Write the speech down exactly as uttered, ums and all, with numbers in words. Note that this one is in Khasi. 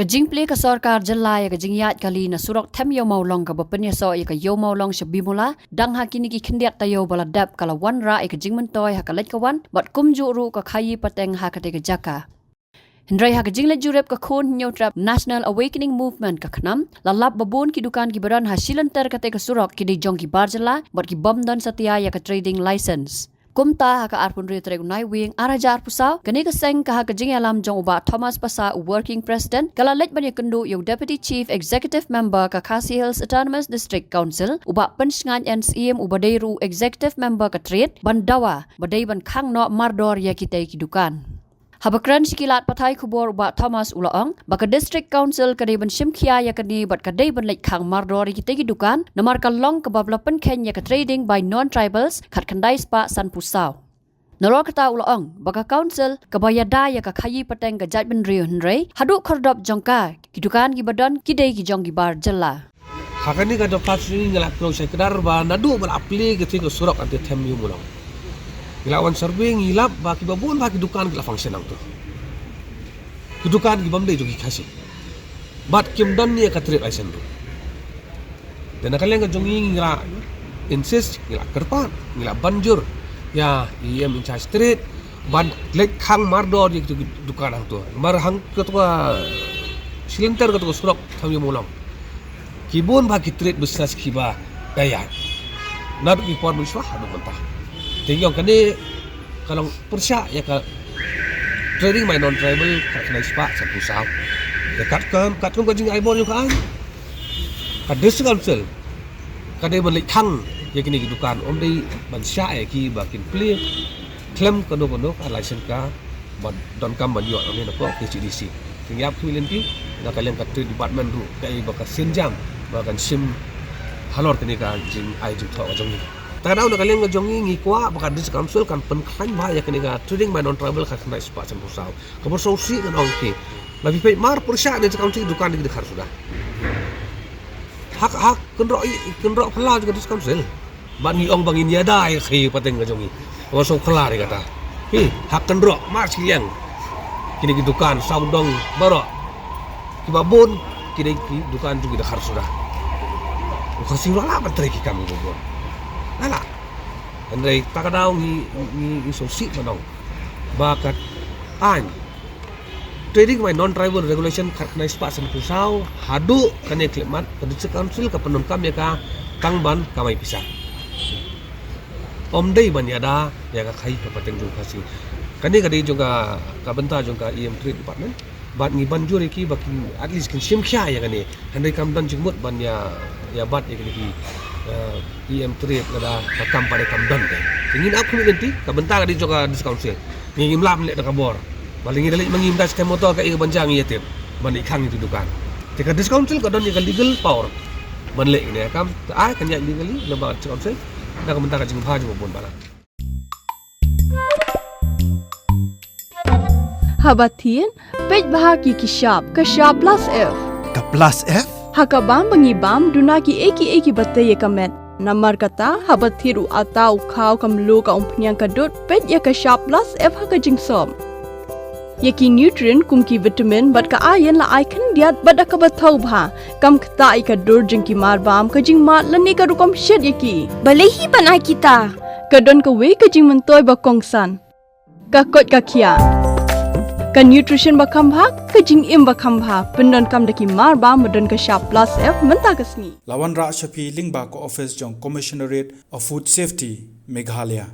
Ka jingplie ka sorkar jylla ïa ka jingïaid kali na surok them Ïew Mawlong kaba pynïasoh ïa ka Ïew Mawlong sha Bimula, dang ha kine ki khyndiat taïew ba la dep, ka la wanrah ïa ka jingmyntoi ha ka leit ka wan, bad kumjuh ruh ka khaïi pateng ha katei ka jaka. Hynrei ha ka jingleit jurip ka khun Hynñiewtrep National Awakening Movement, ka KHNAM, la lap ba bun ki dukan kiba don ha shilynter katei ka surok ki dei jong ki bar jylla, bad ki bym don satia ïa ka trading license. Kumta, ha ka arphew hynriew tarik u Naiwieng ar hajar arphew saw, kane ka seng, ka ha ka jingïalam jong u Bah Thomas Passah, u Working President, ka la leit ban ïakynduh ïa u Deputy Chief Executive Member ka Khasi Hills Autonomous District Council, u Bah Pynshngain N Syiem, uba dei ruh u Executive Member ka Trade, ban dawa ba dei ban khang noh mardor ïa kitei ki dukan. Haba kren sha ki lad pathai khubor, u Bah Thomas u la ong ba ka District Council ka dei ban shim khia ïa kane bad ka dei ban leit khang mardor ïa kitei ki dukan, namar ka long kaba la pynkheiñ ïa ka trading by non-tribals khatkhyndai spah sanphew saw. Nalor kata u la ong ba ka Council kaba ïada ïa ka khaïi pateng ka jaitbynriew, hynrei haduh khyrdop jong ka, ki dukan kiba don ki dei ki jong ki bar jylla. Ha kane ka dopha shuh ngi la kynnoh shai kdar ba naduh ba la plie katei ka surok hangtei them Ïew Mawlong, ngi la wan survey, ngi lap ba kiba bun ba ki dukan ki la function hangto. Ki dukan ki bym dei jong ki Khasi, bad kim don ïa ka trade license ruh. Te na ka liang ka jong ngi, ngi la insist, ngi la kyrpad, ngi la ban jur ïa i EM in charge Trade ban leit khang mardor ïa ki dukan hangto. Namar hangto ka shilynter kato ka surok them Ïew Mawlong, ki bun ba ki trade business kiba da ïaid naduh ki por mynshuwa haduh mynta. Te ngi ong kane ka long pyrshah ïa ka trading by non-tribal khatkhyndai spah sanphew saw. Te katkum, katkum ka jingai bor jong ka aiñ, ka District Council ka dei ban leit khang ïa kine ki dukan, ym dei ban shah ïa ki ba kin plie khlem kano kano ka license kaba donkam ban ïoh na ka KHADC. Te ngi ap khmih lynti, na ka liang ka Trade Department ruh kaei ba ka sienjam ba kan shim halor kane ka jingai jingthoh ka jong ngi. Te ka daw na ka liang ka jong ngi, ngi kwah ba ka District Council kan pynkhlaiñ bha ïa kane ka trading by non-tribal khatkhyndai spah sanphew saw. Kaba sngewsih ngan ong ïa ki, la phi peit mar pyrshah ne District Council, dukan ki dkhar suda. Ha, ha kynroh i, kynroh phylla jong ka District Council. Bad ngi ong ba ngin ïada ïa ka khaïi pateng ka jong ngi. Wan sngewkhlaiñ ïa kata. Hi, ha kynroh mar shiliang, kine ki dukan sawdong baroh, kiba bun ki dei ki dukan jong ki dkhar suda. U Khasi u la lah ban trei ki kam kiba bun. La lah. Hynrei ta ka daw ngi, ngi, ngi sngewsih ban ong ba ka aiñ Trading by Non-Tribal Regulation khatkhyndai spah sanphew saw haduh kane khyllipmat, ka District Council ka pyndonkam ïa ka tang ban kamai pisa, ym dei ban ïada ïa ka khaïi ka pateng jong u Khasi. Kane ka dei jong ka, ka bynta jong ka EM Trade Department. Bad ngi ban jur ïa ki ba kin, at least kin shim khia ïa kane. Hynrei kam don jingmut ban ïa, ïa bat ïa kine ki, eh, EM Trade lada ka kam pat kam don te. Te ngin ap khmih lynti, ka bynta ka dei jong ka District Council. Ngi ngim lah ban leh da ka bor. Ba la ngi da leit ma ngi mynta sha motor, kaei kaban jia ngi ïatip ban leit khang ïa ki dukan. Te ka District Council ka don ïa ka legal power ban leh kane ka kam. Te ai kan ïaid legally na ka District Council na ka bynta ka jingbha jong u bun balang. Haba thied, peit bha ki, ki shap, ka shap plus F. Ka plus F? Ha ka bam ba ngi bam, duna kiei kiei kiba tei ïa ka met. Namar kata, haba thied u atta, u khaw, ka mluh, ka umphniang, ka dud, peit ïa ka shap plus F ha ka jingsop. Ïa ki nutrient kum ki vitamin bad ka iron la ai khyndiat bad da kaba thaw bha. Kam ktah ïa ka dur jong ki mar bam, ka jingmad lane ka rukom shet ïa ki. Balei hi ban ai kita? Ka don kawei ka jingmyntoi ba kongsan. Ka koit ka khiah. Ka nutrition ba kham bha, ka jingim ba kham bha. Pyndonkam da ki mar bam ba don ka shap plus F mynta ka sngi. La wanrah sha phi lyngba ka office jong Commissionerate of Food Safety, Meghalaya.